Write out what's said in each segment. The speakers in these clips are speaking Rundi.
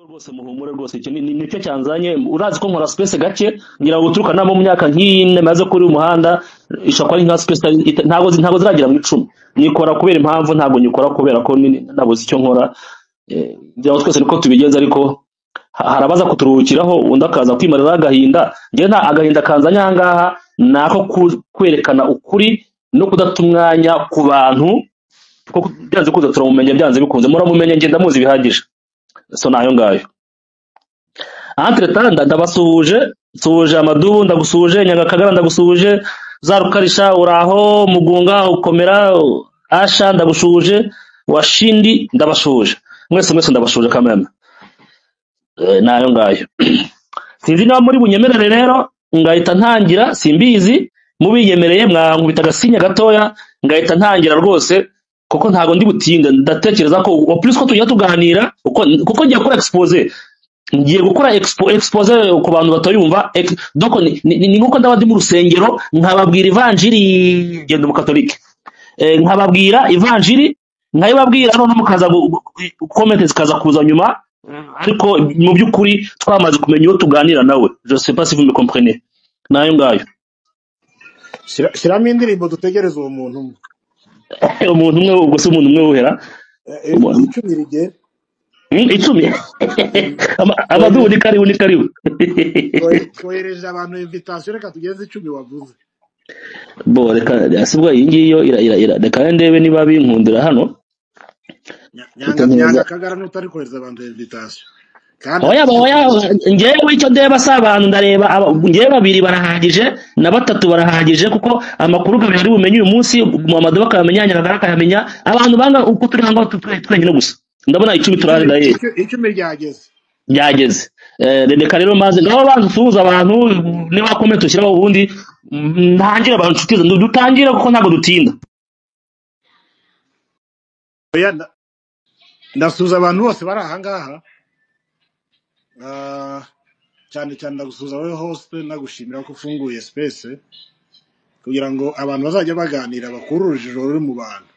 Rwose muhumure rwose, icyo nicyo cyanzanye. Urazi ko nkora space gake, ngira ngo guturuka no mu myaka nk'ine maze kuri uyu muhanda, ishobora kuba ari nka space ntabwo ziragera mu 10. Nyikora kubera impamvu, ntabwo nyikora kubera ko nabuze icyo nkora. Ngira ngo twese niko tubigenza, ariko hari abaza kuturuhukiraho, undi akaza kwimarira agahinda. Njyewe nta agahinda kanzanye aha ngaha, ni ako kwerekana ukuri no kudata umwanya ku bantu, kuko byanze bikunze turamumenya, byanze bikunze muramumenya, njye ndamuzi bihagije. So nayo ngayo. Entre-temps ndabasuhuje, nsuhuje Amadubu, ndagusuhuje Nyagakagara, ndagusuhuje za Rukarisha, uraho Mugunga, ukomera Asha, ndagushuhuje Washindi, ndabashuhuje mwese mwese, ndabashuhuje kameme. Nayo ngayo. Sinzi niba muri bunyemerere rero ngahita ntangira, simbizi, mubinyemereye mwankubita agasinya gatoya ngahita ntangira rwose, kuko ntago ndi butinde. Ndatekereza ko en plus ko tujya tuganira kuko ngiye gukora exposé, ngiye gukora exposé ku bantu batayumva. Donc ni nkuko ndaba ndi mu rusengero nkababwira ivanjiri, genda umukatolike, nkababwira ivanjiri, nkayibabwira, noneho mukaza comment zikaza kuza nyuma, ariko mu by'ukuri twamaze kumenya uwo tuganira nawe. Je sais pas si vous me comprenez. Nayo ngayo. Shyiramo indirimbo dutegereze uwo muntu umwe. Umuntu umwe? Ubwo se umuntu umwe wuhera? 10 rigera. 10. Amadubu ni karibu, ni karibu. Twohereje abantu invitation, reka tugeze 10 wavuze. Bo reka sibwo iyi ngiyi yo ira reka ndebe niba binkundira hano. Nyanga Neza. Nyanga Kagara n'utari kohereza abantu invitation kandi Oya. afite Oya, njyewe icyo ndeba si abantu, ndareba njyewe babiri barahagije na batatu barahagije, kuko amakuru Gabiro ari bumenye uyu munsi, Muhammad akayamenya, Nyakagara akayamenya, abantu banga uko turi hano twenyine gusa. Ndabona 10 turahari 10 ndaye. 10 ryageze. Byageze. Reka rero maze ngaho banza usuhuza abantu, niba comment ushyiraho, ubundi ntangire abantu inshuti dutangire, kuko ntabwo dutinda. Oya, ndasuhuza abantu bose bari aha ngaha. Cyane cyane ndagusuhuza wowe host, nagushimira ko ufunguye space kugira ngo abantu bazajya baganira, bakure urujijo ruri mu bantu.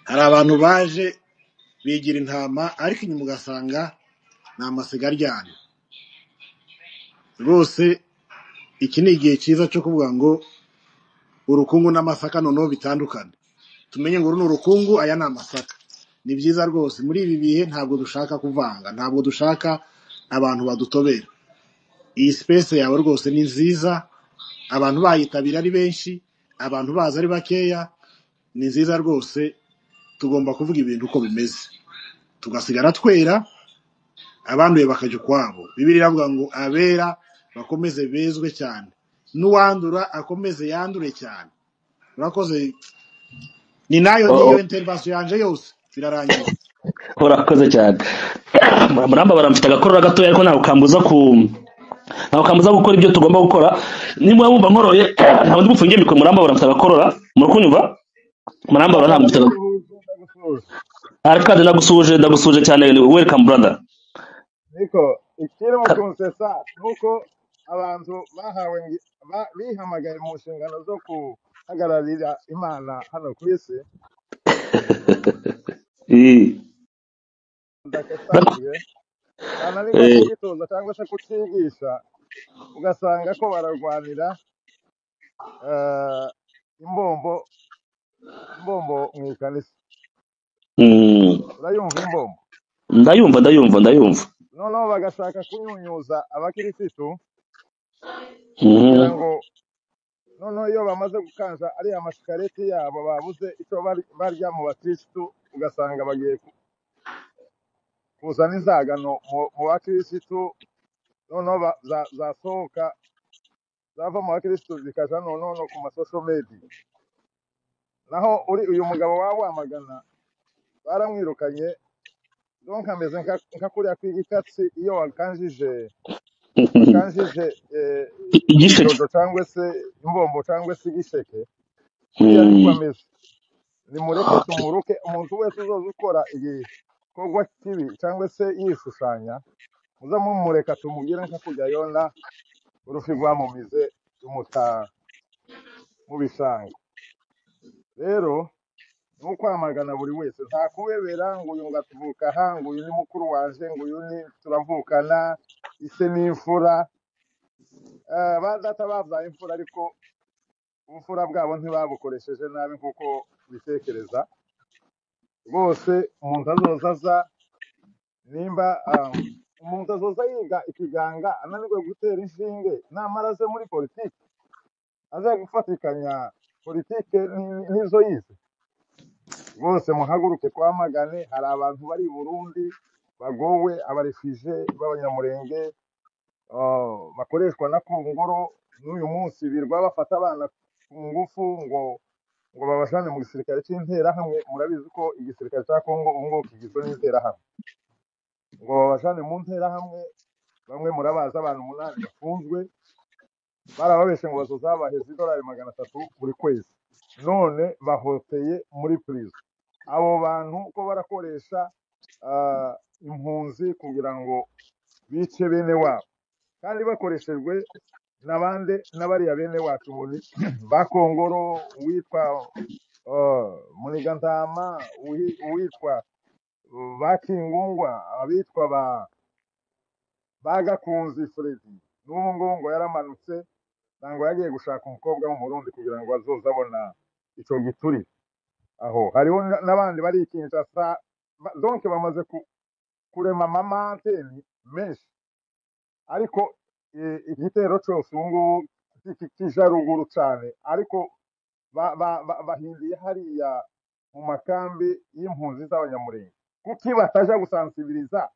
Hari abantu baje bigira intama, ariko inyuma ugasanga ni amasiga aryana rwose. Iki ni igihe cyiza cyo kuvuga ngo urukungu n'amasaka noneho bitandukane, tumenye ngo uru ni urukungu, aya ni amasaka. Ni byiza rwose muri ibi bihe, ntabwo dushaka kuvanga, ntabwo dushaka abantu badutobera. Iyi space yawe rwose ni nziza, abantu bayitabira ari benshi, abantu baza ari bakeya, ni nziza rwose. Tugomba kuvuga ibintu uko bimeze, tugasigara twera, abanduye bakajya ukwabo. Bibiliya iravuga ngo abera bakomeze bezwe cyane, n'uwandura akomeze yandure cyane. Urakoze, ni nayo niyo intervention yanje yose, birarangiye. Urakoze cyane. Muramba baramfite agakorora gatoya, ariko ntabwo kambuza gukora ibyo tugomba gukora. Niba wumva nkoroye, ntabwo ndi bufunge mikoro. Muramba baramfite agakorora, murakunyumva? Muramba ntabwo mfite Ndagusuhuje, ndagusuhuje. Ariko kandi ndagusuhuje, ndagusuhuje cyane. Welcome, brother. Niko ikirimo kunsetsa nuko abantu bahawe bihamagaye mu nshingano zo guhagararira Imana hano ku isi ndagasanzwe bananirwa kugitoza cyangwa se kucyigisha, ugasanga ko bararwanira imbombo mu ikanisa. Urayumva imbombo? Ndayumva, ndayumva, ndayumva. Noneho bagashaka kunyunyuza abakirisitu kugira ngo noneho iyo bamaze gukanja ariya mashikareti yabo, babuze icyo barya mu bakirisitu, ugasanga bagiye kuzana inzagano mu bakirisitu, noneho zasohoka zava mu bakirisitu zikaja noneho no ku ma social media. Naho uri uyu mugabo wamagana baramwirukanye, donc ameze nka kuriya kw'igikatsi iyo wakanjije Igisheke. Idodo cyangwa se imbombo cyangwa se igisheke, kuriya niko ameze. Nimureke tumuruke. Umuntu wese uzoza ukora igikorwa kibi cyangwa se yishushanya, muza mumureka tumugire nka kurya Yona, urufi rwamumize rumuta mu bishanga rero. Ni ukwamagana buri wese, nta kubebera ngo uyu ngo atuvuka aha, ngo uyu ni mukuru wanje, ngo uyu ni turavukana, ise ni imfura. Ba data babyaye imfura, ariko ubufura bwabo ntibabukoresheje nabi nk'uko bitekereza. Rwose umuntu azoza aza nimba umuntu azoza yiga ikiganga ananirwe gutera inshinge, namara aze muri politiki aze gufatikanya politike n'izo yize. Rwose muhaguruke twamagane. Hari abantu bari i Burundi bagowe, abarefije b'Abanyamurenge bakoreshwa na Kongoro. N'uyu munsi birwa bafata abana ku ngufu ngo babajane mu gisirikare cy'Interahamwe. Murabizi ko igisirikare cya Kongo ubu ngubu kigizwe n'Interahamwe, ngo babajane mu Nterahamwe. Bamwe murabazi, abantu 8 bafunzwe, barababeshe ngo bazoza babaheza idolari 300 buri kwezi, none bahoteye muri prison. Abo bantu ko barakoresha impunzi kugira ngo bice bene wabo, kandi bakoreshejwe n'abande n'abariya bene wacu ngo ni ba Kongoro, uwitwa Munigantama, uwitwa ba Kingungwa, abitwa ba Gakunzi Fredi. N'ubu ngubu ngo yaramanutse, ntabwo yagiye gushaka umukobwa w'Umurundi kugira ngo azoze abona ico gituri. Aho hariho n'abandi bari i Kinshasa, donc bamaze kurema amamanteni menshi, ariko igitero cyose ubu ngubu kija ruguru cane, ariko bahindiye hariya mu makambi y'impunzi z'Abanyamurenge. Kuki bataja gusansibiriza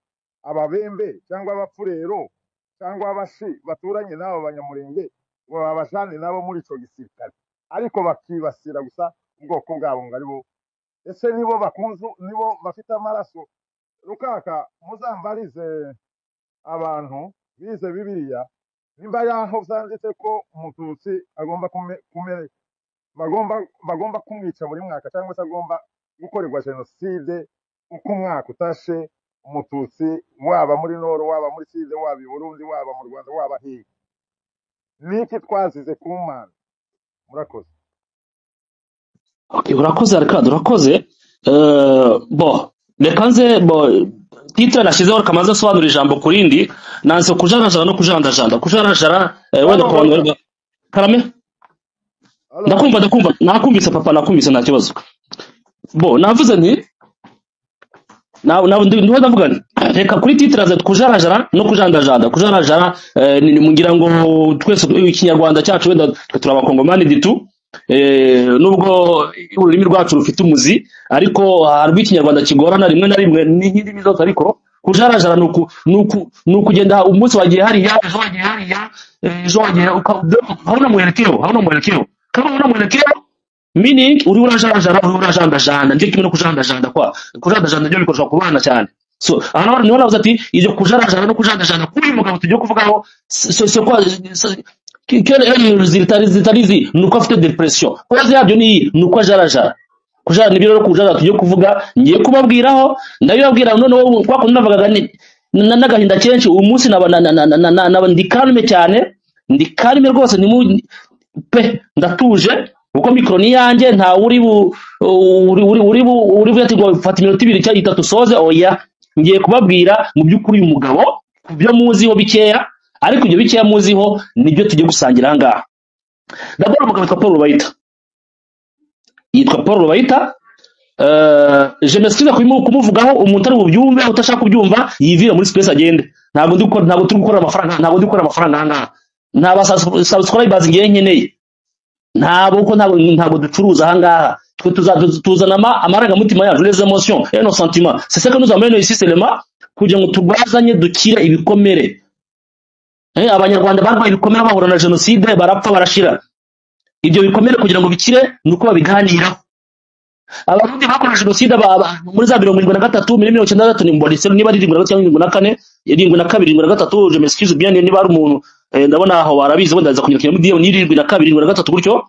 Ababembe cyangwa Abapfurero cyangwa Abashi baturanye n'abo Banyamurenge ngo babajane nabo muri ico gisirikare, ariko bakibasira gusa ubwoko bwabo ngo aribo ese nibo bakunzu, nibo bafite amaraso. Rukaka, muzambarize abantu bize Bibiliya nimba yaho vyanditse ko Umututsi agomba bagomba kumwica buri mwaka, cyangwa se agomba gukorerwa jenoside uko umwaka utashe. Umututsi waba muri Nord, waba muri Sud, waba i Burundi, waba mu Rwanda, waba higa, niki twazize ku Mana? Murakoze. Okay, urakoze Arikadi, urakoze. Bo reka nze bo titre nashyizeho, reka maze asobanura ijambo ku rindi. Nanze kujarajara no kujandajanda. Kujarajara wenda Halo. ku bantu Ruka. bari karame. Halo. Ndakumva, nakumvise papa, nakumvise, nta kibazo. Bo navuze nti ndiho ndavuga nti reka kuri titre aze kujarajara no kujandajanda. Kujarajara ngira ngo twese Ikinyarwanda cyacu, wenda twe turi Abakongomani ditu, nubwo ururimi rwacu rufite umuzi, ariko hari Ikinyarwanda kigorana rimwe na rimwe n'indimi zose. Ariko kujarajara ni ukugenda umunsi wagiye hariya, ejo wagiye hariya, ejo wagiye hauna mwelekeo, hauna mwelekeo. Kama hauna mwelekeo, meaning uri urajarajara, uri urajandajanda. Nicyo kimwe no kujandajanda. Kwa kujandajanda nibyo bikoreshwa ku bana cyane. So aha niho navuze ati ibyo kujarajara no kujandajanda kuri uyu mugabo tugiye kuvugaho, c'est quoi quelle est zitari ni uko afite depression. Cause yabyo ni iyi, ni uko ajarajara. Kujara nibyo rero, kujara tugiye kuvuga, ngiye kubabwiraho, ndabibabwira noneho kwa kundi navugaga ni n'agahinda kenshi. Uyu munsi naba naba ndi calme cyane, ndi calme rwose, ni pe ndatuje kuko mikoro ni yanjye, nta uri bu uri uri uri bu uri buvuge ati ngo fata iminota 2 cyangwa 3 soze. Oya, ngiye kubabwira mu by'ukuri uyu mugabo ku byo muziho bikeya, ariko ibyo bikeya muziho nibyo tugiye gusangira aha ngaha. Ndabona umugabo witwa Paul Rubayita, yitwa Paul Rubayita. Je m'excuse kumuvugaho, umuntu ari bubyumve, utashaka kubyumva yivire muri space agende. Ntabwo turi gukora amafaranga, ntabwo ndi gukora amafaranga aha ngaha, nta ba subscribers ngiye nkeneye, ntabwo, kuko ntabwo ducuruza aha ngaha. Twe tuzana amarangamutima yacu, les émotions et nos sentiments, c'est ce que nous amène ici seulement kugira ngo turwazanye, dukire ibikomere. Abanyarwanda barwaye ibikomere bahura na jenoside, barapfa barashira. Ibyo bikomere kugira ngo bikire ni uko babiganiraho. Abarundi bakoze jenoside muri za 73, muri 93, ni mbona niba ari 73 cyangwa 74, 72, 73, je m'excuse bien niba ari umuntu, ndabona aho barabizi, wenda ndaza kunyarukira muri DM, ni 72, 73 gutyo.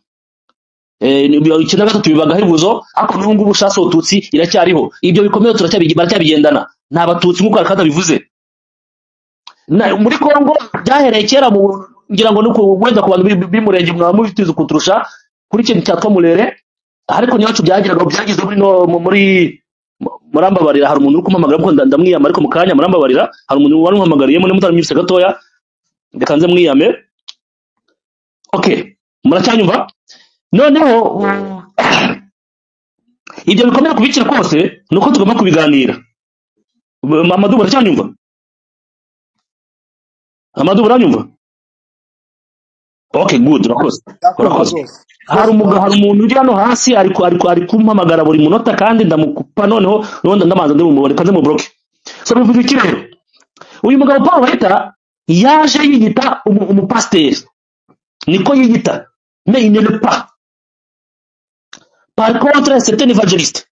Ni 93 bibaga hebuzo, ariko n'ubu ngubu chasse aux Tutsi iracyariho. Ibyo bikomere baracyabigendana, nta Batutsi nk'uko Arikada bivuze. Muri Kongo byahereye kera, mu ngira ngo nuko wenda ku bantu b'Imurenge mwaba mubitize kuturusha kuri ikintu cya Twamurere. Ariko niwacu byagiraga byagize muri no muri murambabarira, hari umuntu uri kumpamagara kuko ndamwiyama, ariko mu kanya murambabarira, hari umuntu wari umpamagariyemo nimutaramwibutse gatoya, reka nze mwiyame. Okay, muracyanyumva? Noneho ibyo bikomeye kubikira kose ni uko tugomba kubiganira. Amadou, muracyanyumva? Amadou, uranyumva? Okay, good, urakoze. Ndakumva Urakoze. rwose. Hari Rwose umugabo, hari ndakumva. umuntu uri hano hasi ari kumpamagara buri munota kandi ndamukupa, noneho noneho ndamanza ndimumubone kanze mu bloke. So bivuze iki rero? Uyu mugabo Paul Bahita yaje yiyita umupasiteri, niko yiyita, mais il ne l'est pas. Par contre, c'est un évangéliste.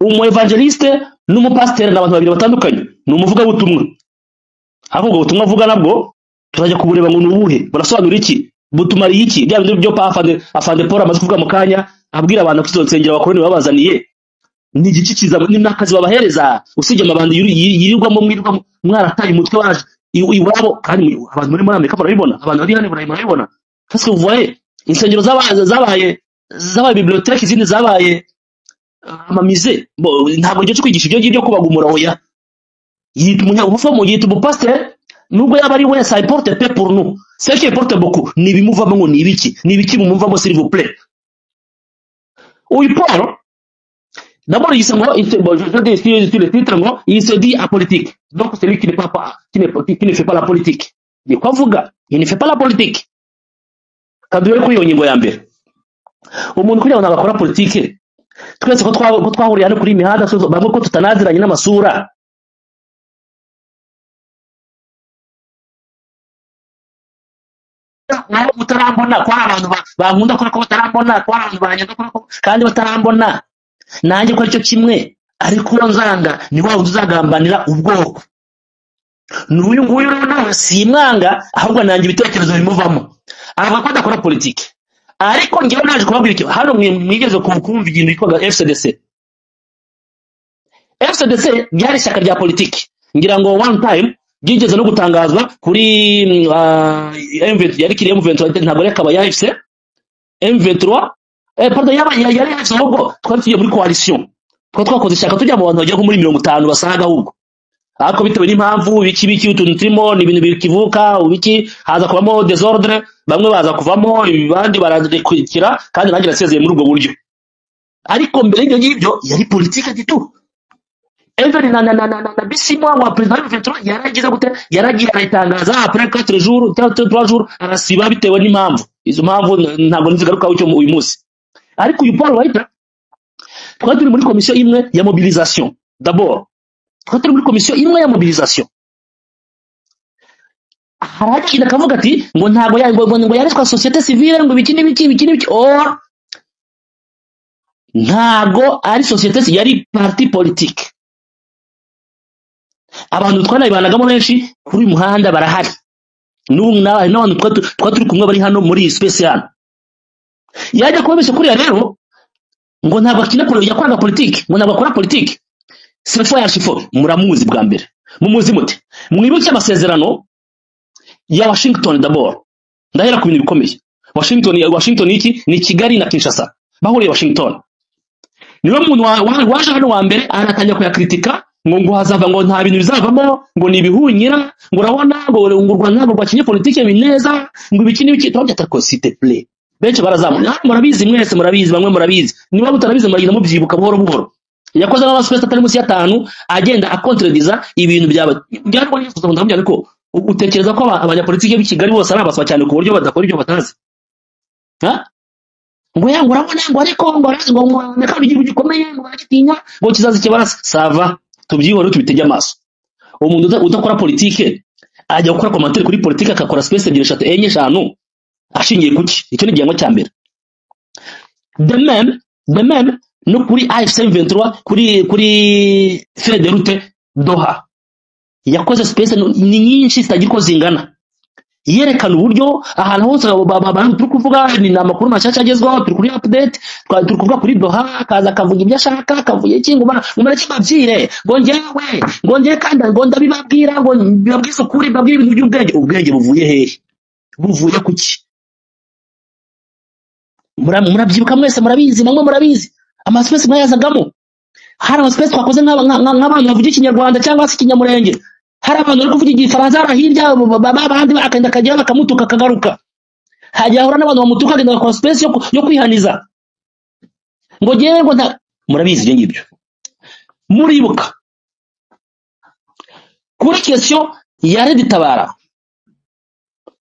Umu évangéliste n'umupasiteri ni abantu babiri batandukanye, ni umuvugabutumwa. Ariko ubwo butumwa avuga nabwo turajya kubureba ngo ni ubuhe, burasobanura iki, butumariye iki? Bya bindi byo pa afande Paul amaze kuvuga mu kanya, abwira abantu ko izo nsengero abakoloni babazaniye ni igiki kiza, ni n'akazi babahereza, usibye amabandi yirirwamo mwirirwamo mwarataye umutwe waje iwabo. Kandi abantu muri Amerika murabibona, abantu bari hano i Burayi murabibona. Parce que vous voyez, insengero zabaye bibliothèque, izindi zabaye amamize. Bo ntabwo ngiye kwigisha ibyo ngibyo kubagumura, oya. Yita umunyabufomo, yita umupasiteri, nubwo yaba ari we, ça importe peu pour nous. Ce qui importe beaucoup ni ibimuvamo, ngo ni ibiki, ni ibiki mumuvamo, s'il vous plaît. Uyu Paul d'abord il se ngo il se bon, je dis sur le titre ngo il se dit apolitique, donc celui qui n'est pas qui ne fait pas la politique, ni ko avuga, il ne fait pas la politique. Kaduhere kuri iyo ngingo ya mbere, umuntu kugira ngo ntabwo akora politike, twese ko twahuriye hano kuri iyi mihanda, bamwe ko tutanaziranye n'amasura, nawe utarambona, ko hari abantu bankunda kubera ko batarambona, ko hari abantu banyanga kubera ko kandi batarambona, nanjye ko aricyo kimwe. Ariko uwo nzanga ni wa wundi uzagambanira ubwoko. N'uyu nguyu rero nawe simwanga, ahubwo nanjye ibitekerezo bimuvamo, avuga ko adakora politiki. Ariko ngewe naje kubabwira icyo hano mwigeze kumva ikintu yitwaga FCDC. FCDC ryari ishyaka rya politiki, ngira ngo one time ryigeze no gutangazwa kuri M23, yari kiri M23, ntabwo yari akaba ya FC M23, pardon, yaba yari FC, ahubwo twari tugiye muri coalition, twari twakoze ishyaka tujya mu bantu bagera nko muri 50 basaga ahubwo, ariko bitewe n'impamvu biki biki utuntu turimo ni ibintu bikivuka ubiki, haza kubamo desordre, bamwe baza kuvamo abandi barakurikira, kandi nanjye nasezeye muri ubwo buryo. Ariko mbere y'ibyo ngibyo yari politike gitu. Even na Bisimwa wa president wa M23 yaragize gute, yaragiye arayitangaza après 4 jours 3 jours arasiba bitewe n'impamvu. Izo mpamvu ntabwo nzigarukaho icyo uyu munsi. Ariko uyu Paul Bahita twari turi muri komisiyo imwe ya mobilisation. D'abord twari turi muri komisiyo imwe ya mobilisation, haragenda akavuga ati ngo ntabwo ngo yaritswa société civile, ngo ibiki n'ibiki ibiki n'ibiki, or ntabwo ari société, yari parti politique. Abantu twanabibanagamo benshi kuri uyu muhanda barahari, n'ubu n'abantu twa turi kumwe bari hano muri iyi space hano. Yajya kubabeshya kuriya rero ngo ntabwo akina yakoraga politiki, ngo ntabwo akora politiki. C'est faux, archi faux. Muramuzi bwa mbere, mumuzi mute? Mwibuke amasezerano ya Washington. D'abord ndahera ku bintu bikomeye. Washington iki ni Kigali na Kinshasa bahuriye Washington. Niwe muntu waje hano wa mbere aratangira kuyakritika, ngo hazava, ngo nta bintu bizavamo, ngo ni ibihunyira, ngo urabona ngo u Rwanda ntabwo rwakinye politiki bineza, ngo ibiki n'ibiki. Turabya ko s'il te plaît, benshi barazamuka hano, murabizi mwese, murabizi, bamwe murabizi, niba mutarabizi muragenda mubyibuka buhoro buhoro. Yakoze n'amaspace atari munsi y'atanu agenda akontrediza ibintu byaba byarwo nifuza. Ndamubwira ariko utekereza ko abanyapolitiki b'i Kigali bose ari abaswa cyane ku buryo badakora ibyo batazi? Ha? Ngo ya, ngo urabona, ngo ariko ngo arazi, ngo Amerika ni igihugu gikomeye, ngo baragitinya, ngo kizaza kibarasa. Sava tubyihore tubitege amaso. Umuntu udakora politike ajya gukora commentaire kuri politike, akakora space ebyiri, eshatu, enye, eshanu, ashingiye kuki? Icyo ni igihango cya mbere. De même no kuri AFC M23, kuri feuille de route Doha, yakoze space ni nyinshi zitagira uko zingana, yerekana uburyo ahantu hose turi kuvuga ni amakuru mashyashya agezweho, turi kuri update, turi kuvuga kuri Doha, akaza akavuga ibyo ashaka, akavuga iki, ngo ngo mureke mbabwire, ngo njyewe, ngo njye kandi ngo ndabibabwira, ngo mbabwize ukuri, mbabwire ibintu by'ubwenge. Ubwenge buvuye hehe? Buvuye kuki? Murabyibuka mwese, murabizi, namwe murabizi amaspace mwayazagamo. Hari amaspace twakoze nk'abantu bavuga Ikinyarwanda cyangwa se Ikinyamurenge, hari abantu bari kuvuga Igifaransa hariya hirya, abandi akagenda akageraho bakamutuka akagaruka, hajya ahura n'abantu bamutuka, agenda agakora space yo kwihaniza ngo ngewe ngo nta. Murabizi ibyo ngibyo. Muribuka kuri question ya Red Tabara,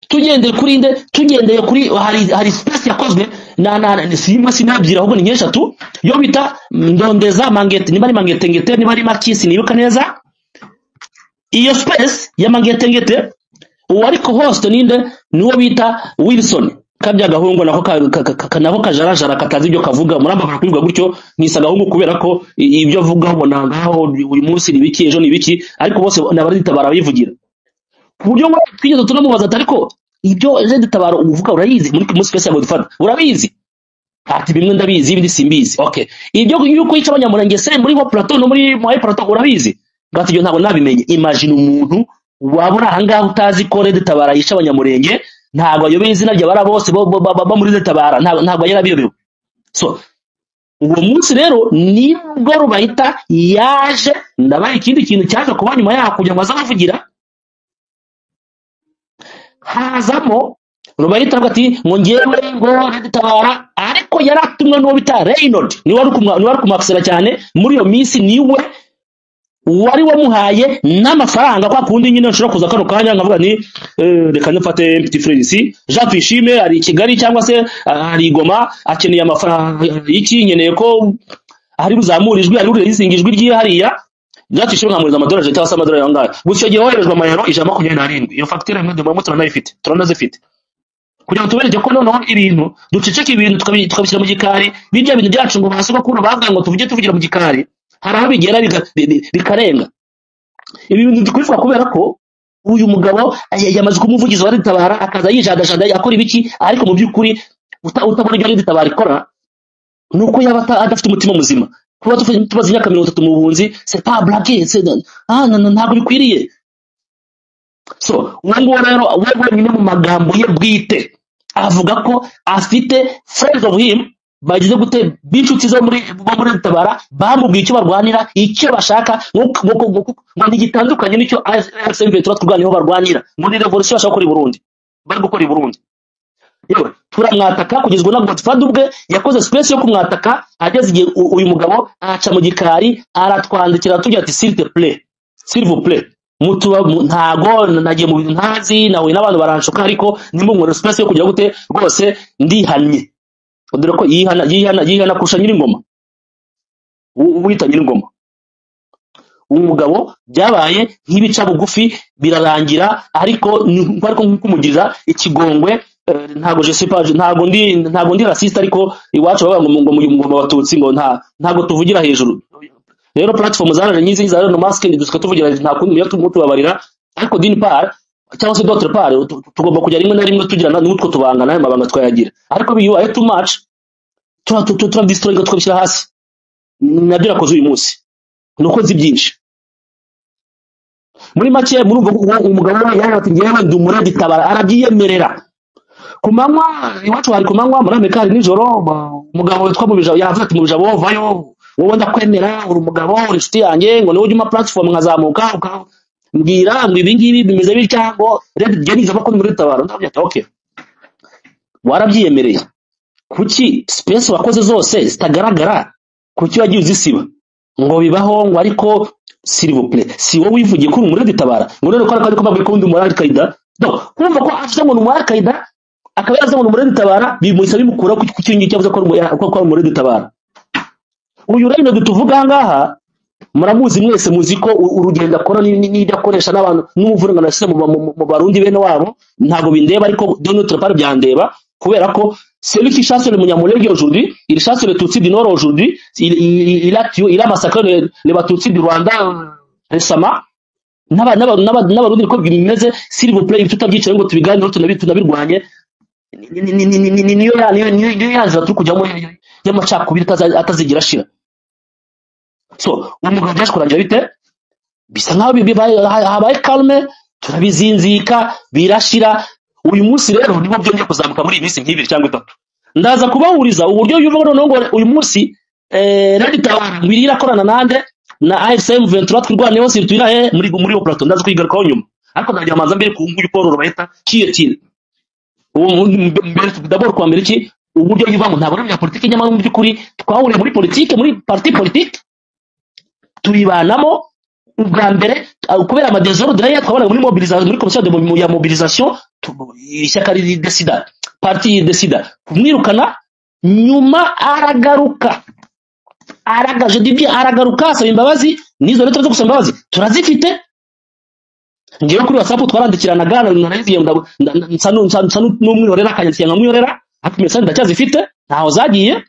tugendeye kuri nde? Tugendeye kuri hari space yakozwe na simba sinabyira, ahubwo ni nk'eshatu, yo bita Ndondeza Mangete, niba ari Mangete ngete, niba ari Makisi, nibuka neza. Iyo space ya Mangete ngete, uwo ariko host ninde? Niwo bita Wilson kabya gahungu nako nako kajarajara katazi ibyo kavuga. Muramba kubivuga gutyo nkisa gahungu kubera ko ibyo avuga ubona ngaho uyu munsi ni biki, ejo ni biki, ariko bose n'abaritabara bivugira ku buryo ngo twigeze tunamubaza ati: "Ariko ibyo Red Tabara uvuga urayizi muri space ya Godfather, urabizi?" Ati: "Bimwe ndabizi, ibindi simbizi." Okay, ibyo yuko yica Abanyamurenge se muri ho plateau no muri muri plateau urabizi? Ngati: "Ibyo ntabwo nabimenye." Imagine umuntu waba uri ahangaha utazi ko Red Tabara yica Abanyamurenge. Ntabwo ayobeye izina ry'abara bose bo muri Red Tabara, ntabwo yarabiyobewe. So uwo munsi rero nibwo Rubayita yaje. Ndabaye ikindi kintu cyaje kuba nyuma yaho kugira ngo aze abavugira, hazamo Rubayita avuga ati ngo ngewe ngo Red Tabara, ariko yari atumwe n'uwo bita Reynold, niwe wari kumwakisera cyane muri iyo minsi, niwe wari wamuhaye n'amafaranga. Kwa kundi nyine nshobora kuza kano kanya nkavuga nti reka nfate petit frère ici, Jean Tuyishime ari i Kigali cyangwa se ari i Goma, akeneye amafaranga iki, nkeneye ko ari buzamura ijwi, ari bureleasinga ijwi ryiwe hariya. Jean Tuyishime nkamuriza amadolari cyangwa se amadolari ayo ngayo. Gusa icyo gihe woherejwe amayero 127. Iyo fagitire imwe ndimo turanayifite, turanazifite kugira ngo tubereke ko noneho ibintu duceceka, ibintu tukabishyira mu gikari. Birya bintu byacu ngo ba sogokuru bavuga ngo tuvuge tuvugira mu gikari, hari aho bigera bikarenga. Ibi bintu kubivuga kubera ko uyu mugabo yamaze kuba umuvugizi wa Red Tabara, akaza yijadajada akora ibiki, ariko mu by'ukuri utabona ibyo Red Tabara ikora ni uko yaba adafite umutima muzima. Kuba tumaze imyaka 30 mu buhunzi, c'est pas blague, c'est ah no, no, ntabwo bikwiriye. So uwo nguwo rero we wenyine mu magambo ye bwite avuga ko afite friends of him bagize gute, b'inshuti zo muri bo muri Tabara, bamubwiye icyo barwanira, icyo bashaka, ngo ntigitandukanye n'icyo AFC tuba turwaniyeho. Barwanira ngo ni revolution bashaka gukora i Burundi, bari gukora i Burundi. Yewe, turamwataka kugezwa na Godfather ubwe yakoze space yo kumwataka. Ageze igihe uyu mugabo aca mu gikari, aratwandikira atubwira ati: "S'il te plaît, s'il vous plaît, mutuba ntago nagiye mu bintu ntazi, nahuye n'abantu baranshuka, ariko nimunkorere space yo kugira gute, rwose ndihannye." Dore ko yihana, yihana, yihana kurusha nyiringoma wita nyiringoma. Uwo mugabo byabaye nk'ibica bugufi birarangira, ariko nk'ukumugirira ikigongwe. Ntabwo je sais pas, ntabwo ndi raciste, ariko iwacu bavuga ngo mu Batutsi ngo ntabwo tuvugira hejuru. Rero platform zaraje nyizi za Elon Musk dusuka tuvugira, nta kundi muyo tubabarira. Ariko d'une part cyangwa se d'autre part, tugomba kujya rimwe na rimwe tugira n'utwo tubanga, n'ayo mabanga twayagira, ariko biyo ari too much turabidestroyinga, tukabishyira hasi. Nabyo nakoze uyu munsi nuko nzi byinshi. Muri make murumva ko uwo umugabo we yari ati: "Ngewe ndi umuRED Tabara." Arabyiyemerera ku manywa, iwacu hari ku manywa, muri Amerika hari nijoro. Umugabo witwa Mubijabo yavuze ati: "Mubijabo, vayo wowe, ndakwemera, uri umugabo, uri inshuti yanjye, ngo niwe ujya umpa platform nkazamuka, ukambwira ngo ibi ngibi bimeze bitya, ngo rero njye nizamo ko ndi muri Tabara." Ndabwira ati: "Okay, warabyiyemereye, kuki space wakoze zose zitagaragara? Kuki wagiye uzisiba?" Ngo bibaho, ngo ariko s'il vous plaît, si wowe wivugiye ko uri umuRED Tabara? Ngo none ko ariko mbabwiye ko ndi umu Al-Qaida. Donc kumva ko afite ngo ni umu Al-Qaida, akaba yaravuze ngo ni umuRED Tabara, bimuhita bimukura ku kintu ngiki yavuze ko ari umuRED Tabara. Uyu rero tuvuga aha ngaha muramuzi mwese, muzi ko urugendo akora n'ibyo akoresha n'abantu n'umuvurungano yashyize mu Barundi bene wabo. Ntabwo bindeba, ariko de notre part byandeba, kubera ko celui qui chasse le Munyamulenge aujourd'hui, il chasse le Tutsi du Nord aujourd'hui, il a tué, il a massacré les Batutsi du Rwanda récemment, n'Abarundi niko bimeze. S'il vous plaît, ibi tutabyicaye ngo tubiganireho, tunabirwanye, niyo ya nzira turi kujyamo y'amacakubiri atazigera ashira. So uwo mugabo byaje kurangira bite? Bisa nkaho habaye calme, turabizinzika birashira. Uyu munsi rero niho byongeye kuzamuka muri iyi minsi nk'ibiri cyangwa itatu. Ndaza kubahuriza uburyo yuvuga noneho ngo uyu munsi Red Tabara ngo iri irakorana nande na AFC M23 twirwaneho surtout he muri plateau. Ndaza kwigarukaho nyuma, ariko ndagira manza mbere ku nguyu Paul Rubayita kiyetire ubu mbere d'abord kwa mbere iki uburyo yuvuga ngo ntabwo ari umunyapolitike, nyamara mu by'ukuri twahuriye muri politike, muri parti politique tubibanamo ubwa mbere kubera amadésordre ye twabonaga muri mobilisation, muri commission ya mobilisation, ishyaka ridesida, parti desida kumwirukana. Nyuma aragaruka, aragaje dibye, aragaruka asaba imbabazi. N'izo lettre zo gusaba imbabazi turazifite. Ngewe kuri WhatsApp twarandikiranaga, naraziye nsa n'umwihorera, akanyandikira nkamwihorera, ariko message ndacyazifite, ntaho zagiye.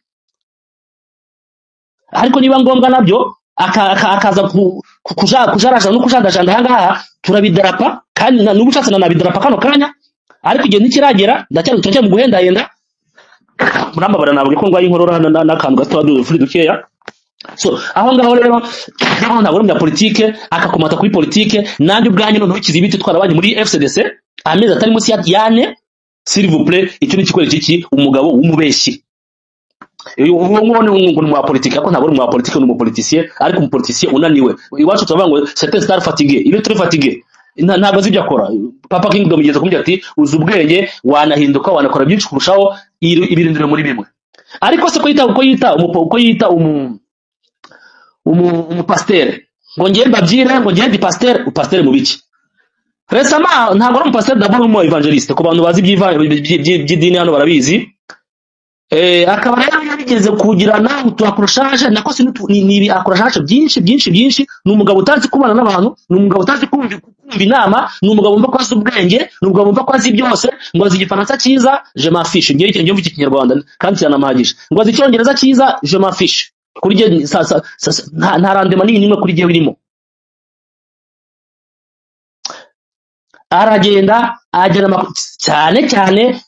Ariko niba ngombwa nabyo akaza kujarajara no kujandajanda aha ngaha turabidarapa, kandi n'ubu ushatse nanabidarapa kano kanya, ariko igihe ntikiragera, ndacyari mu guhendahenda. Murambabara nabwo ko ndwaye inkorora n'akantu gato dufuri dukeya. So aho ngaho rero ntabwo ari umunyapolitike, akakomata kuri politike. Nanjye ubwanjye noneho Kizibiti twarabanye muri FCDC amezi atari munsi ya yane, s'il vous plaît, icyo ni ikikwereka iki? Umugabo w'umubeshyi. Uyu nguwo ni umunyapolitike, ariko ntabwo ari umunyapolitike, ni umupoliticien, ariko umupoliticien unaniwe. Iwacu turavuga ngo c'est un star fatigué, il est très fatigué. Ntabwo azi ibyo akora. Papa Kingdom yigeze kumubwira ati uzi ubwenge, wanahinduka, wanakora byinshi kurushaho, ibirindiro muri bimwe. Ariko se ko yita, uko yita uko yita umupasiteri, ngo ngiye mbabyire ngo ngiye ndi pasiteri, upasiteri mu biki? Récemment ntabwo ari umupasiteri, d'abord umu évangéliste, ku bantu bazi iby'idini hano barabizi. Akaba rero yarigeze kugirana utu accrochage, nako si ni ibi accrochage byinshi byinshi byinshi. Ni umugabo utazi kubana n'abantu, ni umugabo utazi kumva inama, ni umugabo wumva ko azi ubwenge, ni umugabo wumva ko azi byose, ngo azi igifaransa cyiza, je m'en fiche, ngiye ngiye mvuga ikinyarwanda kandi kiranamahagije, ngo azi icyongereza cyiza, je m'en fiche. Kuri jye nta rendement nini nimwe kuri jye birimo. Aragenda agera cyane cyane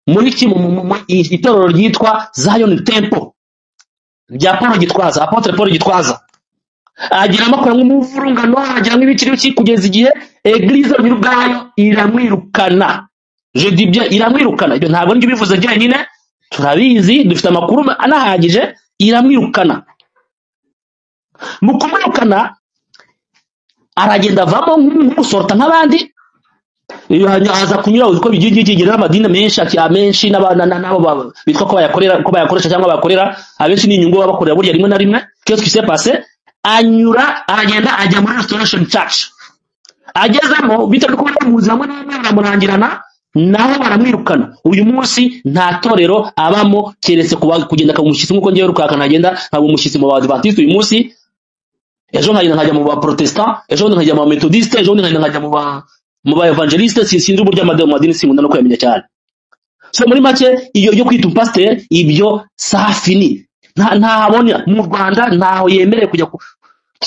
muri ki mu itorero ryitwa Zion Temple rya Paul Gitwaza, Apotre Paul Gitwaza, agira amakora nk'umuvurungano, agira nk'ibiki n'ibiki, kugeza igihe eglise ubwayo iramwirukana. Je dis bien iramwirukana, ibyo ntabwo njye ubivuze njyenyine, turabizi, dufite amakuru anahagije. Iramwirukana. Mu kumwirukana aragenda avamo nk'umusorta nk'abandi, aza kunyura uko bigiye kigira amadini menshi amenshi n'abo bitwa ko bayakorera, ko bayakoresha cyangwa bayakorera abenshi ni inyungu babakorera burya rimwe na rimwe. Qu'est-ce qui s'est passé? Anyura aragenda ajya muri Restoration Church, agezemo bitewe nuko bamuzi hamwe n'amwe baramurangirana, naho baramwirukana. Uyu munsi nta torero abamo keretse kugenda akaba umushyitsi, nk'uko ngewe Rukaka ntagenda nkaba umushyitsi mu Badventiste uyu munsi, ejo nkagenda nkajya mu ba Protestant, ejo nkajya mu ba Methodiste, ejo nkagenda nkajya mu ba Evangeliste. Sinzi uburyo amadini sinkunda no kuyamenya cyane. So muri make iyo yo kwita umupasiteri ibyo safini ntahabona mu Rwanda, ntaho yemerewe kujya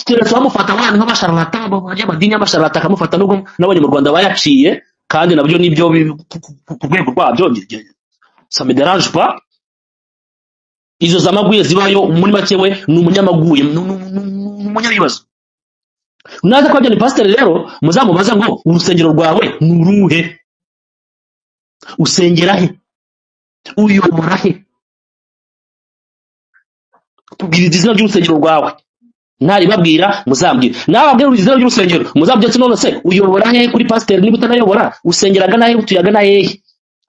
keretse bamufata abana nk'abasharlatan, amadini y'abasharlatan akamufata, nubwo nabonye mu Rwanda bayaciye, kandi nabyo nibyo ku rwego rwabyo ça me dérange pas. Izo zamaguye zibayo, muri make we ni umunyamaguye, ni umunyabibazo. Naza ko ni pasiteri rero muzamubaza ngo urusengero rwawe ni uruhe, usengera he, uyobora he, tubwiriza izina ry'urusengero rwawe. Ntaribabwira muzambwira, nababwira izina ry'urusengero muzambwira ati none se uyobora he kuri pasiteri niba utanayobora, usengeraga nahe, utuyaga hehe?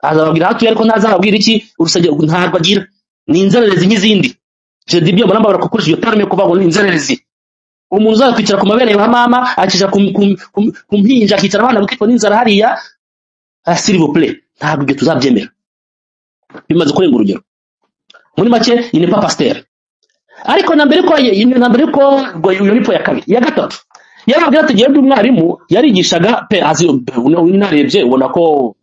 Azababwira aho atuye, ariko ntazababwira iki urusengero ntabwo agira. Ni inzererezi nk'izindi. Je dis bien, murambabara kukoresha iyo terme yo kuvuga ngo ni inzererezi. Umuntu uzakwicara ku mabere ya mama, akicara ku mpinja, akicara abana bakitwa n'inzara hariya, s'il vous plaît, ntabwo ibyo tuzabyemera. Bimaze kurenga urugero. Muri make il n'est pas pasteur. Ariko na mbere ko iyo ni po ya kabiri. Ya gatatu yarabwira ati ngiye ndi umwarimu, yarigishaga pe azi unarebye ubona ko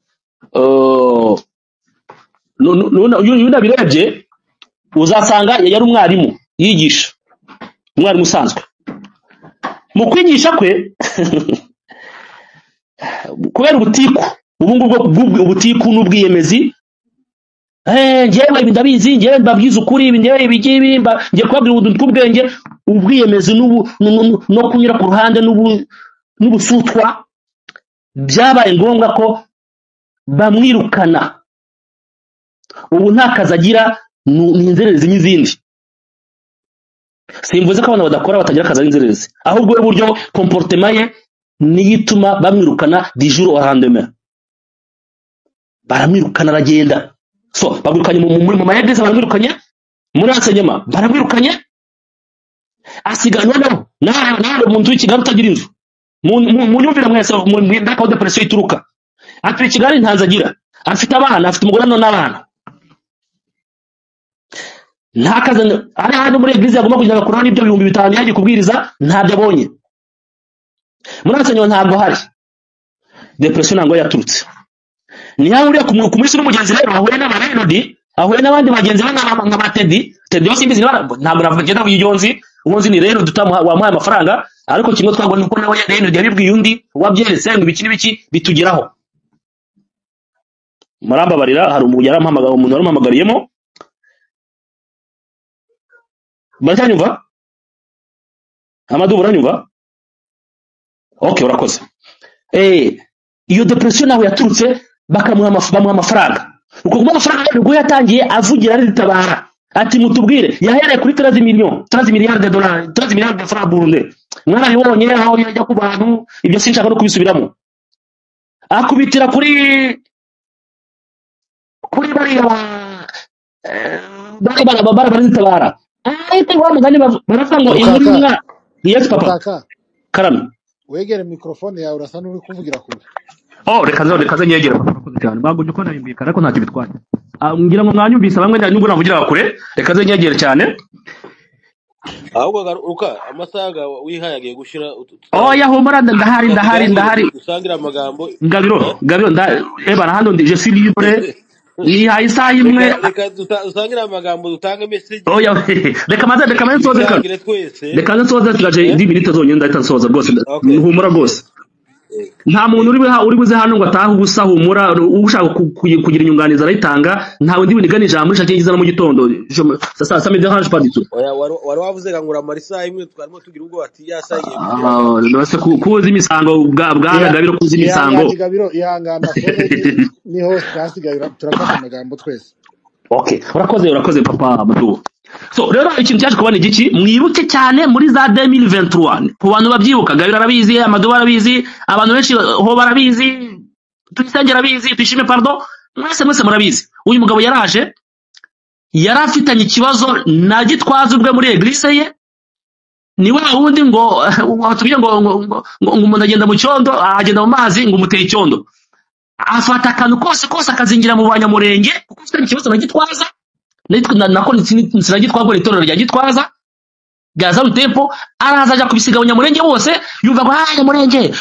unabirebye uzasanga yari umwarimu yigisha, umwarimu usanzwe. Mu kwigisha kwe kubera ubutiku ubu ngubu ubutiku n'ubwiyemezi, ngewe ibi ndabizi, ngewe mbabwiza ukuri, ibi ngewe ibi ngibi, ngiye kubabwira utuntu tw'ubwenge, ubwiyemezi no kunyura ku ruhande n'ubusutwa, byabaye ngombwa ko bamwirukana. Ubu nta kazi agira, ni inzererezi n'izindi. Simvuze ko abantu badakora batagira akazi ari inzererezi, ahubwo we buryo comportement ye niyo ituma bamwirukana du jour au lendemain. Baramwirukana aragenda. So bamwirukanye mu ma église, baramwirukanye muri enseignement, baramwirukanye, asiganwa nabo nawe mu nzu y'i Kigali utagira inzu. Munyumvire mwese ndaka aho depression ituruka. Atuye i Kigali nta nzu agira, afite abana, afite umugore n'abana, nta kazi ari hano muri église yagomba kugenda agakuraho n'ibyo 5000 yagiye kubwiriza, ntabyo abonye. Muri enseignement ntabwo hari. Depression ntabwo yaturutse. Niyo ahuriye ku munsi n'umugenzi rero, ahuye n'aba Renodi, ahuye n'abandi bagenzi be nka ba Teddy. Teddy yo simbizi niba ntabwo navuga ngenda iyo nzi, uwo nzi ni Renodi wamuhaye amafaranga, ariko kimwe twabonye uko nawe Renodi yabibwiye undi wabyeretse ngo ibiki n'ibiki bitugeraho. Murambabarira, hari umuntu yarampamagaye, umuntu warampamagariyemo. Baracyanyumva? Amadu uranyumva? Okay, urakoze. Iyo depression naho yaturutse, bakamuha bamuha amafaranga. Uko kumuha amafaranga rero ubwo yatangiye avugira aritabara ati mutubwire, yahereye kuri 13 millions, 13 milliards de dollars, 13 milliards de francs burundais. Mwarabibonye aho yajya ku bantu, ibyo sinshaka no kubisubiramo. Akubitira kuri bariya bari baritabara. Ariko wa mugani baravuga ngo inkuru Rukaka, y'umwana. Yes papa. Rukaka, Karame. wegere mikrofone yawe, urasa n'uri kuvugira kure. Oh, reka nze nyegere papa, urakoze cyane. Bagumye ko narimbika ariko ntacyo bitwaye. Ngira ngo mwanyumvise bamwe nubwo navugira kure, reka nze nyegere cyane. Ahubwo Ruka, amasaha wihaye agiye gushira. Oya humura, ndahari ndahari tuganire ndahari. Dusangire amagambo. Ngabiro, Ngabiro, eba hano ndi, je suis libre. Nihaye isaha imwe. Reka dusangire amagambo, dutange message. Oya, reka maze nsoze kano. Dusangire twese. Reka nze nsoze, tugaje 10 minutes zonyine ndahita nsoza rwose. Okay. Humura rwose. Nta muntu uri buze hano ngo atahe ubusa, humura. Ushaka kugira inyunganizi arayitanga, ntawe ndi bunigane ijambo rishakiye ngize no mu gitondo. Ça me dérange pas du tout. Oya, wari wavuze ngo uramara isaha imwe, twarimo tugira ubwoba ati ya saha igiye kugera. Ah, nose kuzi imisango bwana Gabiro, kuzi imisango. Ihangane Gabiro, ihangane, phone ni hose hasigaye turafata amagambo twese. Okay, urakoze papa Madu. So rero ikintu cyaje kuba ni igiki, mwibuke cyane muri za 2023, ku bantu babyibuka, Gabiro arabizi, Amadu arabizi, abantu benshi ho barabizi, Tuyisenge arabizi, Tuyishime pardon, mwese murabizi. Uyu mugabo yaraje, yari afitanye ikibazo na Gitwaza ubwe muri église ye. Ni wa wundi ngo watubwiye ngo umuntu agenda mu cyondo, agenda mu mazi ngo umuteye icyondo, afata akantu kose kose akazingira mu banyamurenge kuko afitanye ikibazo na Gitwaza. Nako sinagitwaza, itorero rya Gitwaza rya Zion Temple, araza ajya kubisiga abanyamurenge bose, yumva ngo ah Nyamurenge,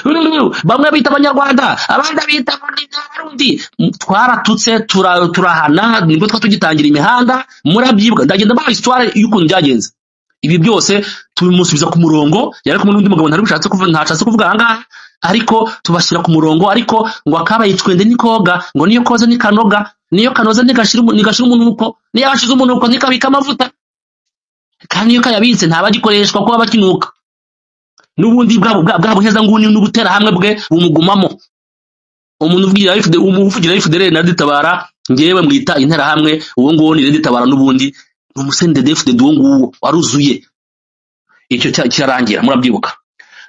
bamwe bita abanyarwanda, abandi bita abarundi. Twaratutse turahana, nibwo twa tugitangira imihanda, murabyibuka. Ndagenda mbaha histoire y'ukuntu byagenze. Ibi byose tubimusubiza ku murongo. Yari kumwe n'undi mugabo ntari bushatse kuvuga, ntashatse kuvuga aha ngaha, ariko tubashyira ku murongo. Ariko ngo akabaye icwende nikoga, ngo niyo koze nikanoga, niyo kanoze ntigashira umunuko, niyo gashize umunuko ntikabika amavuta, kandi iyo kayabitse ntaba agikoreshwa kuko aba akinuka. N'ubundi bwa buheza nguni n'ubutera hamwe bwe bumugumamo. Umuntu uvugira FD, umuntu uvugira FDLR na Tabara, ngewe mwita interahamwe, uwo nguwo ni Tabara, n'ubundi ni umusendede FDD, uwo nguwo waruzuye. Icyo kirarangira, murabyibuka.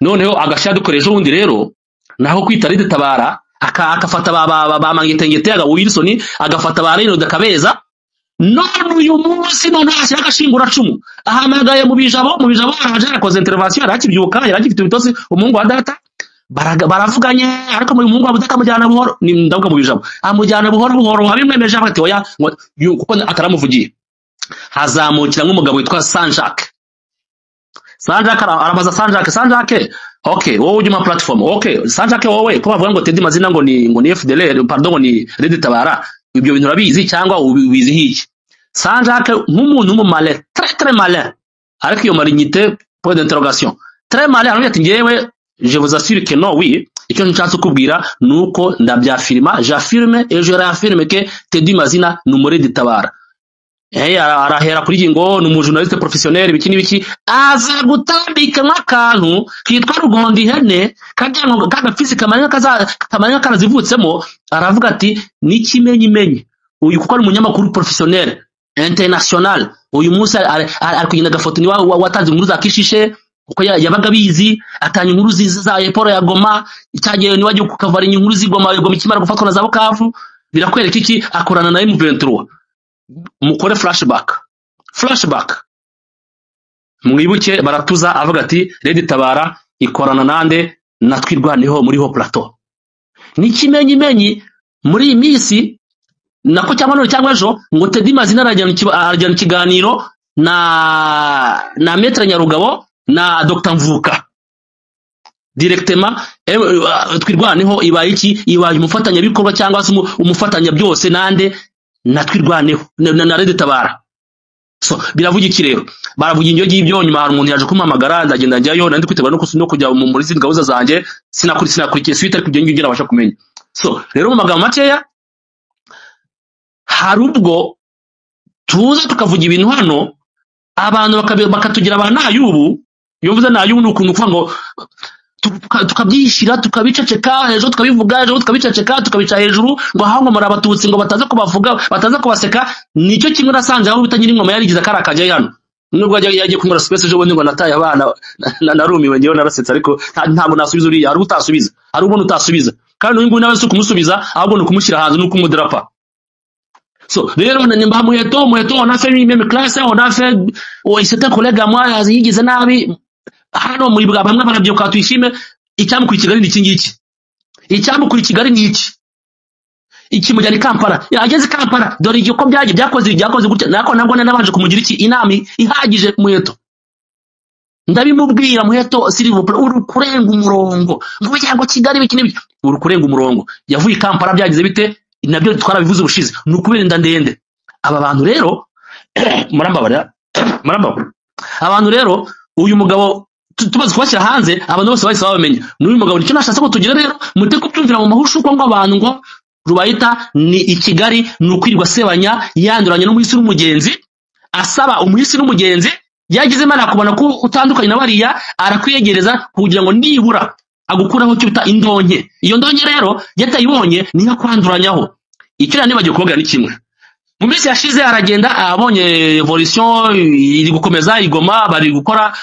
Noneho agashya dukoresha ubundi rero naho kwita Red Tabara, akafata ba Mangetengete, aga Wilson, agafata ba Reynold akabeza. None uyu munsi none ashyira agashinguracumu, ahamagaye mu bijabo, mu bijabo araje arakoze intervention, yarakibyuka, yaragifite ibitotsi umuhungu wa data. Baravuganye, ariko mu muhungu wa data amujyana buhoro, ni ndavuga mu bijabo, amujyana buhoro buhoro, abimwemeje ati oya, ngo kuko ataramuvugiye. Hazamukira nk'umugabo witwa Sanjak. Sanjak arabaza Sanjak, Sanjak, okay, wowe ujya mu platform, okay, Sanjak wowe ko bavuga ngo Teddy Mazina ngo ni FDLR, pardon, ngo ni Red Tabara, ibyo bintu urabizi cyangwa ubizi hiki? Sanjak nk'umuntu w'umumale, très très malin, ariko iyo malignité point d'interrogation, très malin, aravuga ati ngewe je vous assure que non, oui, icyo nshatse kukubwira nuko ndabyafirma, j'affirme et je réaffirme que Teddy Mazina ni umu Red Tabara. Arahera kuri iyi ngo ni umujournaliste professionnel, ibiki n'ibiki, aza gutambika nk'akantu kitwa rugondo ihene kagira ngo kagafisi kamanye kaza kamanye karazivutsemo, aravuga ati n'ikimenyimenyi Uyu kuko ari umunyamakuru professionnel international, uyu munsi ari kugenda agafoto, ni watanze inkuru za Kishishe kuko yabaga abizi, atanga inkuru za eporo ya Goma cyagiye, niwe agiye kukavara inkuru z'Igoma, Goma ikimara gufatwa na za Bukavu. Birakwereka iki? Akorana na M23. Mukore flashback, mwibuke baratuza avuga ati Red Tabara ikorana nande? Na Twirwaneho muri ho plateau. Ni kimenyimenyi muri iyi minsi nako cyangwa none cyangwa ejo ngo Teddy Mazina arajyana ikiganiro na Maître Nyarugabo na Dr Mvuka directement. Twirwaneho ibaye iki? Ibaye umufatanyabikorwa cyangwa se umufatanya byose nande? Na Twirwaneho na Red Tabara. So biravuga iki rero? Baravuga ibyo ngibyo. Nyuma hari umuntu yaje kumpamagara, ndagenda njyayo, nandi kwitegura no kujya muri zindi gahunda zanjye, sinakurikiye suite, ariko ibyo ngibyo nabasha kumenya. So rero mu magambo makeya, hari ubwo tuza tukavuga ibintu hano, abantu bakatugira ba nayubu. Iyo mvuze nayubu ni ukuntu kuvuga ngo tukabyishyira, tukabiceceka, ejo tukabivuga, ejo tukabiceceka, tukabica hejuru ngo aho ngo muri abatutsi, ngo bataza kubavuga, bataza kubaseka. Nicyo kimwe nasanze aho bita Nyiringoma yarigize akari akajya hano, nubwo yagiye kunkora space ejo bundi ngo nataye abana, narumiwe ngewe, narasetse, ariko ntabwo nasubiza uriya. Hari utasubiza, hari ubona utasubiza, kandi uyu nguyu nawe si ukumusubiza, ahubwo ni ukumushyira hanze, ni ukumudrapa. So rero nimba Muheto, on a fait une même classe, on a fait, oh, c'est un collègue à moi, yigize nabi hano muri bwa bamwe barabyibuka, tuyishime. Icyamukura i Kigali ni iki ngiki, icyamukura i Kigali ni iki, ikimujyana i Kampala. Yageze i Kampala, dore igihe uko byagiye, byakoze gutya. Nako nabwo nabanje kumugira iki? Inama ihagije Muheto, ndabimubwira: "Muheto, s'il vous plaît, uri kurenga umurongo." Ngo cyangwa Kigali biki n'ibiki, uri kurenga umurongo. Yavuye i Kampala byagize bite? Nabyo twarabivuze ubushize, ni ukubera inda ndende. Aba bantu rero, murambabarira, murambabarira, abantu rero uyu mugabo tumaze kubashyira hanze, abantu bose bahise babamenya n'uyu mugabo. Nicyo nashatse ko tugira rero, mute kubyumvira mu mahushu ko ngo abantu ngo Rubayita ni i Kigali, ni ukwirirwa asebanya, yanduranya n'umuhisi n'umugenzi, asaba umuhisi n'umugenzi. Yagize Imana akubona ko utandukanye na bariya, arakwiyegereza kugira ngo nibura agukuraho icyo bita indonke. Iyo ndonke rero yatayibonye, niyo akwanduranyaho. Icyo rero nibagiwe kubabwira ni kimwe: mu minsi yashize aragenda abonye evolution iri gukomeza igoma, bari gukora,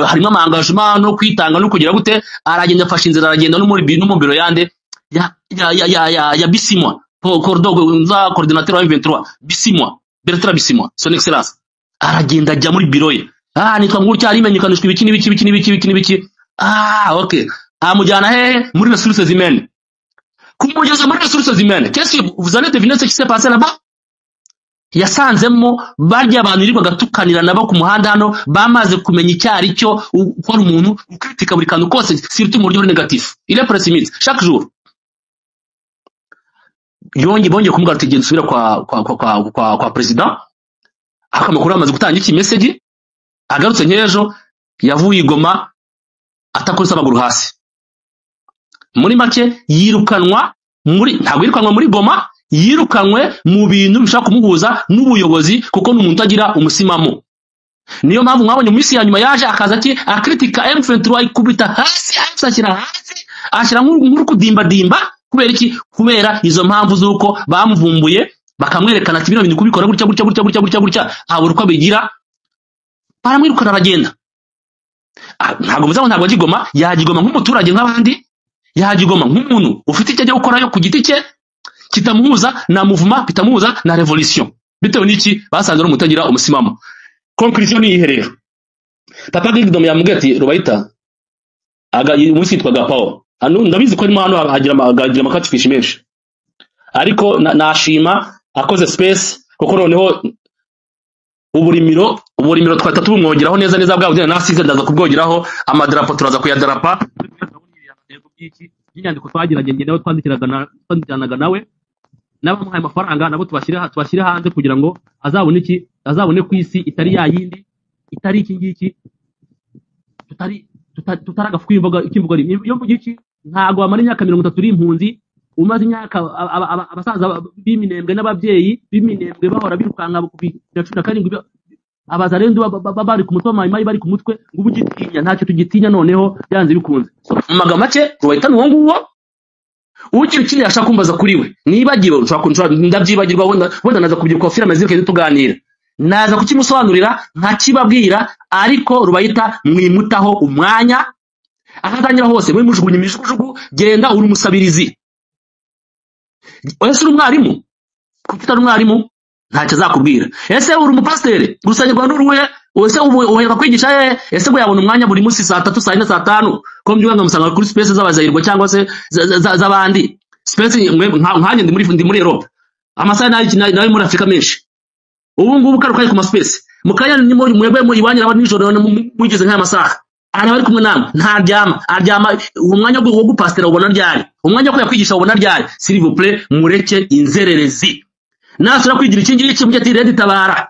harimo ama engagement no kwitanga no kugira gute, aragenda afashe inzira, aragenda no mu biro yande ya Bisimwa, nza coordinateur wa M23 Bisimwa, Bertrand Bisimwa, son excellence. Aragenda ajya muri biro ye: "Ah, nitwa ngutya, arimenyekanishwa ibiki n'ibiki, ibiki n'ibiki, ibiki n'ibiki." Ah, okay. Amujyana hehe? Muri ressources humaines. Kumugeza muri ressources humaines, qu'est-ce que vous allez deviner ce qui s'est passé là-bas? Yasanzemo barya abantu yirirwaga tukanira nabo ku muhanda hano, bamaze kumenya icyo ari cyo, ko ari umuntu ukritika buri kantu kose, surtout mu buryo buri négatif. Il est pessimiste chaque jour. Bongeye kumubwira ati: "Genda usubire kwa president." Ariko amakuru yamaze gutanga iki message. Agarutse nk'ejo, yavuye i Goma atakoze amaguru hasi. Muri make yirukanwa muri, ntabwo yirukanwa muri Goma, yirukanwe mu bintu bishobora kumuhuza n'ubuyobozi, kuko ni umuntu utagira umusimamo. Niyo mpamvu mwabonye mu minsi ya nyuma yaje akaza ati akritika M23, ikubita hasi, ashyira hasi, ashyira nk'urukudimbadimba. Kubera iki? Kubera izo mpamvu z'uko bamuvumbuye, bakamwerekana ati bino bintu kubikora gutya gutya gutya gutya gutya gutya, abura uko abigira, baramwirukana, aragenda. Ah, ntabwo muzamu, ntabwo ajya i Goma. Yajya i Goma nk'umuturage nk'abandi, yajya i Goma nk'umuntu ufite icyo ajya gukorayo ku giti cye kitamuhuza na mouvement, kitamuhuza na revolution. Bitewe n'iki? Basanze ari umuntu utagira umusimamo. Conclusion ni iyihe rero? Papa Kingdom yamubwiye ati: "Rubayita," aga uyu munsi yitwaga Paul hano, ndabizi ko arimo hano agira amakatifishi menshi, ariko nashima akoze space, kuko noneho uburimiro twahita tubumwongeraho neza neza bwa bugeni nasize, ndaza kubwongeraho. Amadarapo turaza kuyadarapa by'inyandiko twagiranye njye nawe, twandikiranaga nawe n'abamuhaye amafaranga nabo, tubashyire hanze kugira ngo azabone iki? Azabone ku isi itari ya yindi, itari iki ngiki, tutari agafu k'imvugo rimwe. Iyo mvuga iki? Ntabwo wamara imyaka 30 uri impunzi, umaze imyaka abasaza b'Iminembwe n'ababyeyi b'Iminembwe bahora birukanka ku 2017, abazarendu bari ku mutwe, Mayimayi bari ku mutwe, ngo ubu ugitinya? Ntacyo tugitinya noneho byanze bikunze. So, mu magambo make, Rubayita ni uwo nguwo. Ugira ikindi yashaka kumbaza kuri we, nibagiwe, nshobora ndabyibagirwa, wenda naza kubyibuka fira amazina tuganira, naza kukimusobanurira nkakibabwira. Ariko Rubayita mwimutaho umwanya, ahatangira hose mwimujugunya imijugujugu. Genda uri umusabirizi, ese uri umwarimu? Kuko utari umwarimu ntacyo azakubwira. Ese uri umupasiteri? Urusengero rwawe ni uruhe? Ese ubu uheruka kwigisha hehe? Ese ngo yabona umwanya buri munsi saa 3, saa 4, saa 5, ko mbyuka nkamusanga kuri space z'abazayirwa cyangwa se z'abandi space? Nkanjye ndi muri Europe, amasaha nayo muri Afurika menshi. Ubu ngubu kari kari ku ma space mu kanya ni muri mwebwe muri iwanyu nabo nijoro mugeze nk'aya masaha araba ari kumwe namwe, ntaryama. Aryama uwo mwanya wo gupasitera ubona ryari? Umwanya wo kujya kwigisha ubona ryari? S'il vous plaît, mureke inzererezi. Nasura kwigira iki ngiki, mujye ati Red Tabara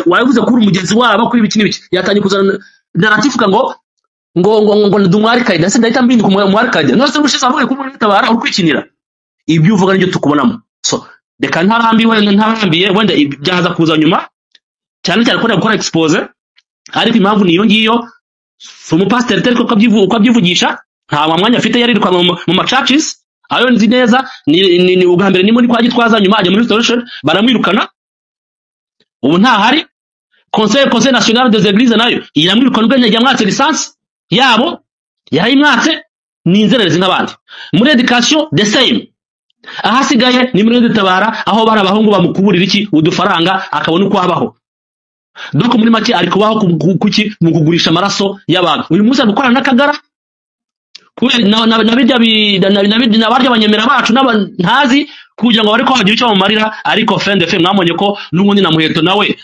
wabivuze kuri umugenzi wabo kuri ibiki n'ibiki, yatangiye kuzana narrative ngo ndi umwari kayida. Ese ndahita mbinduka umwari kayida? Nose ubushize avuga ko muri Tabara uri kwikinira, ibyo uvuga nibyo tukubonamo. So reka ntarambiwe, ntarambiye, wenda byaza kuza nyuma, cyane cyane ko gukora expose. Ariko impamvu ni iyo ngiyo, si umupasiteri ariko uko abyivugisha nta mwanya afite, yarirukanwe mu ma churches ayo nzi neza. Ni ubwa mbere ni muri kwa Gitwaza, nyuma ajya muri Restoration baramwirukana, ubu ntahari. Conseil national des églises nayo iramwirukana, ubwo yamwatse licence yabo, yarayimwatse. Ni inzererezi nk'abandi. Muri education the same. Ahasigaye ni muri Tabara, aho bari abahungu bamukuburira iki udufaranga akabona uko abaho. Donc muri make ari kubaho kuki mu kugurisha amaraso y'abantu. Uyu munsi ari gukorana n'Akagara kubera na bijya na barya abanyemera bacu n'aba ntazi, kugira ngo bareko hagira icyo bamumarira. Ariko fin de fin mwabonye ko n'ubundi na Muheto nawe,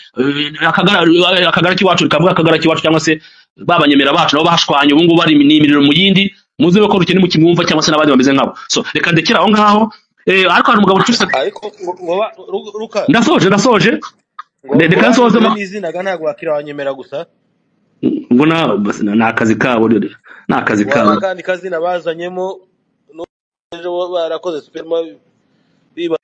akagara k'iwacu kavuga akagara k'iwacu, cyangwa se babanyemera bacu nabo bashwanye, ubu ngubu bari ni imiriro mu yindi. Muzi ko rukene mukimwumva cyangwa se n'abandi bameze nkabo. So reka ndekere aho ngaho. Ariko hari umugabo ucitse. Ariko ngo Ruka, Ndasoje, ndasoje. Ngo Reka nsoze. Bahinduye n'izina ga, ntabwo wakira abanyemera gusa. Ngo ni akazi kabo, ni akazi Ngo kabo. hari n'akandi kazina bazanyemo ejo barakoze sperma biba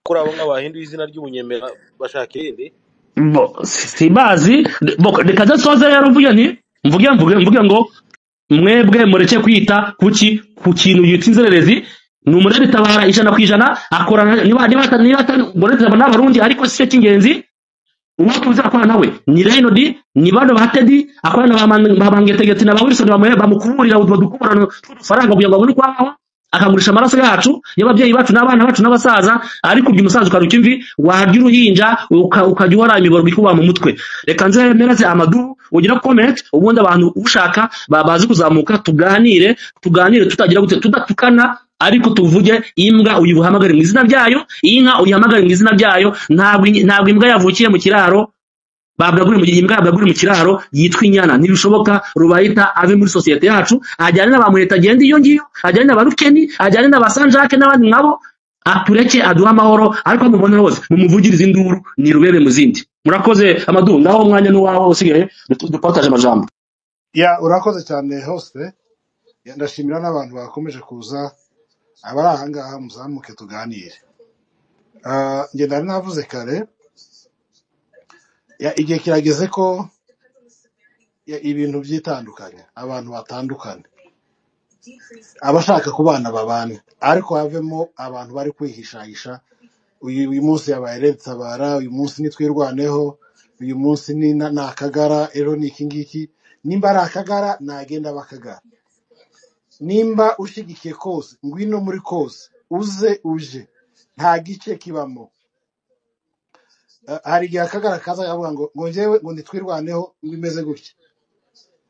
kuri abo ngabo bahinduye izina ry'ubunyemera bashaka irindi. Bo, simbazi. Bo, reka nsoze rero mvuge nti mvuge ngo mwebwe mureke kwita kuki ku kintu yitwa inzererezi. Ni umurere Tabara 100%, akorana niba atari umurere Tabara n'Abarundi, ariko si cyo cy'ingenzi. Uwo tuzi akorana nawe ni Reynolds, ni bano ba Teddy akorana na ba Bangetegetse na ba Wilson, bamukuburira utwo dukuburano tw'udufaranga kugira ngo abone uko abaho, akagurisha amaraso yacu y'ababyeyi bacu n'abana bacu n'abasaza. Ariko urya umusaza ukaruka imvi, warya uruhinja ukajya uhora imiborogo ikuba mu mutwe. Reka nze mereze Amadu ugira comment, ubundi abantu ushaka bazi kuzamuka tuganire, tuganire tutagira gute, tudatukana, ariko tuvuge imbwa uyihamagare mu izina ryayo, inka uyihamagare mu izina ryayo. Ntabwo imbwa yavukiye mu kiraro babwagure mu imbwa yabwagure mu kiraro yitwa inyana, ntibishoboka. Rubayita ave muri sosiyete yacu, ajyane na ba Muheta, agende iyo ngiyo, ajyane na ba Rukeni, ajyane na ba Sanjake n'abandi nkabo, atureke aduhe amahoro. Ariko mubone hose mumuvugirize induru, ni rubebe mu zindi. Murakoze. Amadu, ngaho umwanya n'uwawe usigaye, dupataje amajambo. Ya, urakoze cyane hose. Ya, ndashimira n'abantu bakomeje kuza, abari aha ngaha muzamuke tuganire. Njye nari navuze kare, ya, igihe kirageze ko, ya, ibintu byitandukanye, abantu batandukane, abashaka kubana babane, ariko havemo abantu bari kwihishahisha. Uyu munsi yabaye Red Tabara, uyu munsi ni Twirwaneho, uyu munsi ni Akagara, ejo ni iki ngiki. Nimba ari Akagara nagenda bakagara, nimba ushigikiye kose ngwino muri kose, uze uje, nta gice kibamo. Hari igihe Akagara kaza kavuga ngo njyewe ngo nditwirwaneho, ngo imeze gutya,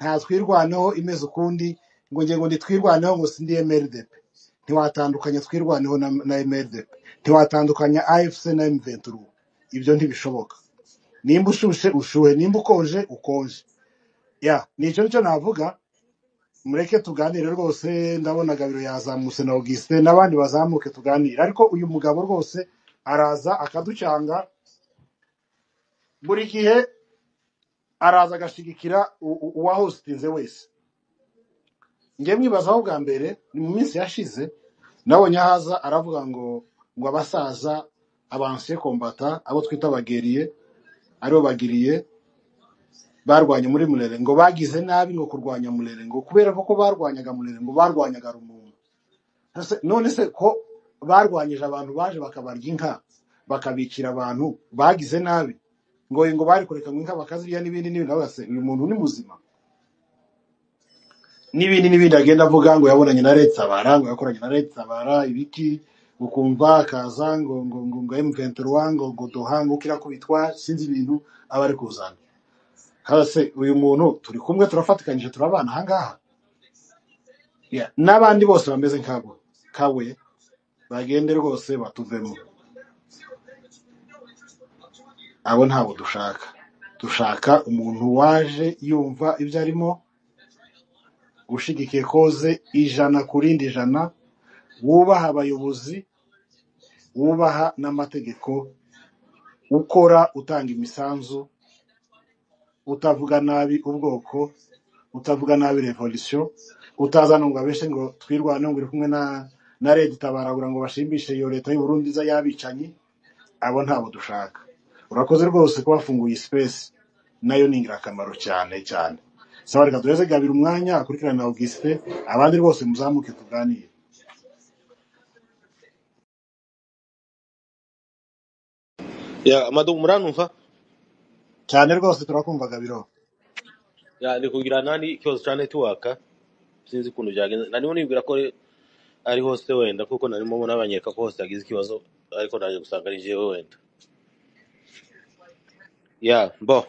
nta Twirwaneho imeze ukundi, ngo njye ngo nditwirwaneho, ngo sindi MRDP. Ntiwatandukanya Twirwaneho na MRDP, ntiwatandukanya AFC na M23, ibyo ntibishoboka. Nimba ushushe ushuhe, nimba ukonje ukonje. Ya, nicyo nicyo navuga. Mureke tuganire rwose, ndabona Gabiro yazamutse na Augustin n'abandi bazamuke tuganire. Ariko uyu mugabo rwose araza akaducanga buri gihe, araza agashigikira uwahostinze wese. Njye mwibazaho bwa mbere ni mu minsi yashize, nabonye ahaza aravuga ngo abasaza abansiye kombata, abo twita abageriye, aribo bagiriye barwanya muri Murere, ngo bagize nabi ngo kurwanya Murere, ngo kubera ko barwanyaga Murere ngo barwanyaga Rumungu. None se ko barwanyije abantu baje bakabarya inka, bakabikira abantu bagize nabi, ngo bari kureka ngo inka bakazirya n'ibindi n'ibindi. Nawe se uyu muntu ni muzima? N'ibindi n'ibindi agenda avuga ngo yabonanye na Leta Tabara, ngo yakoranye na Leta Tabara ibiki, ukumva akaza ngo M23 ngo Doha ngo kirakubitwa, sinzi ibintu aba ari kuzana. Hase uyu muntu turi kumwe, turafatikanyije, turabana ahangaha. Yeah. N'abandi bose bameze nkabo kawe bagende rwose batuvemo. Abo ntabwo dushaka. Dushaka umuntu waje yumva ibyo arimo, ushigikiye koze 100 ku rindi 100, wubaha abayobozi, wubaha n'amategeko, ukora utanga imisanzu, utavuga nabi ubwoko, utavuga nabi revolution, utaza ngo abeshe ngo twirwane ngo uri kumwe na Leta Itabara ngo bashimishe iyo leta y'u Burundi iza y'abicanyi. Abo ntabwo dushaka. Urakoze rwose kubafunguye space, nayo ni ingirakamaro cyane cyane. Sawa, reka duheze Gabira umwanya akurikirana na Auguste, abandi rwose muzamuke tuganire. Ya Amadu, muranumva? Cyane rwose turakumva Gabiro. Ya, ndi kugira nani ikibazo cya network, sinzi ukuntu byagenze. Narimo nibwira ko ari hose wenda, kuko narimo mbona banyereka ko hose yagize ikibazo, ariko naje gusanga ari jewe wenda. Ya bo,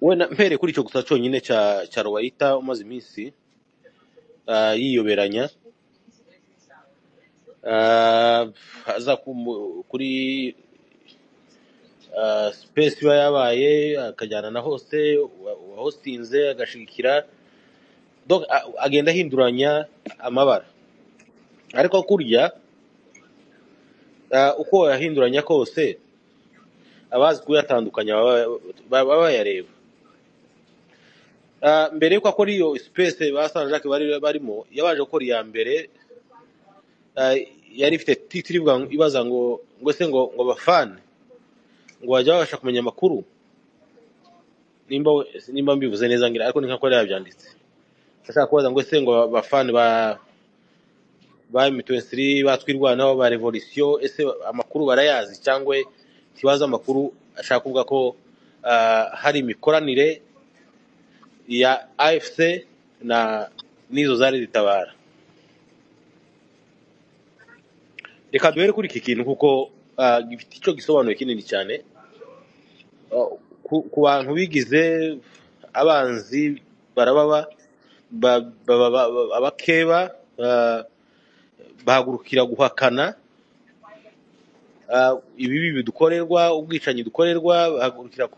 wenda mpere kuri icyo gusa cyonyine cya Rubayita umaze iminsi yiyoberanya, aza kuri space iba yabaye, akajyana na hose uwahostinze agashigikira. Donc agenda ahinduranya amabara, ariko kurya uko yahinduranya kose abazi kuyatandukanya baba bayareba. Mbere yuko akora iyo space ba San Jacques bari barimo, yabanje gukora iya mbere, yari ifite titre ivuga ibaza ngo se ngo bafane ngo bajya babasha kumenya amakuru, nimba mbivuze neza ngira, ariko ni nka ko yari yabyanditse. Ashaka kubaza ngo ese ngo bafane ba M23 batwirwanaho ba revolution, ese amakuru barayazi cyangwa ntibazi amakuru? Ashaka kuvuga ko hari imikoranire ya AFC na n'izo zari zitabara. Reka duhere kuri iki kintu kuko gifite icyo gisobanuye kinini cyane ku bantu bigize abanzi, barababa abakeba, bahagurukira guhakana ibibi bidukorerwa, ubwicanyi dukorerwa, bahagurukira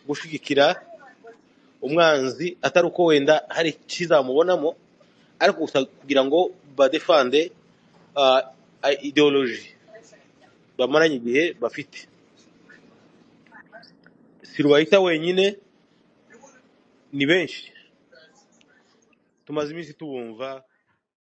gushigikira umwanzi, atari uko wenda hari ikizamubonamo, ariko gusa kugira ngo badefande ideology bamaranye igihe bafite. Si Rubayita wenyine, ni benshi tumaze iminsi tubumva.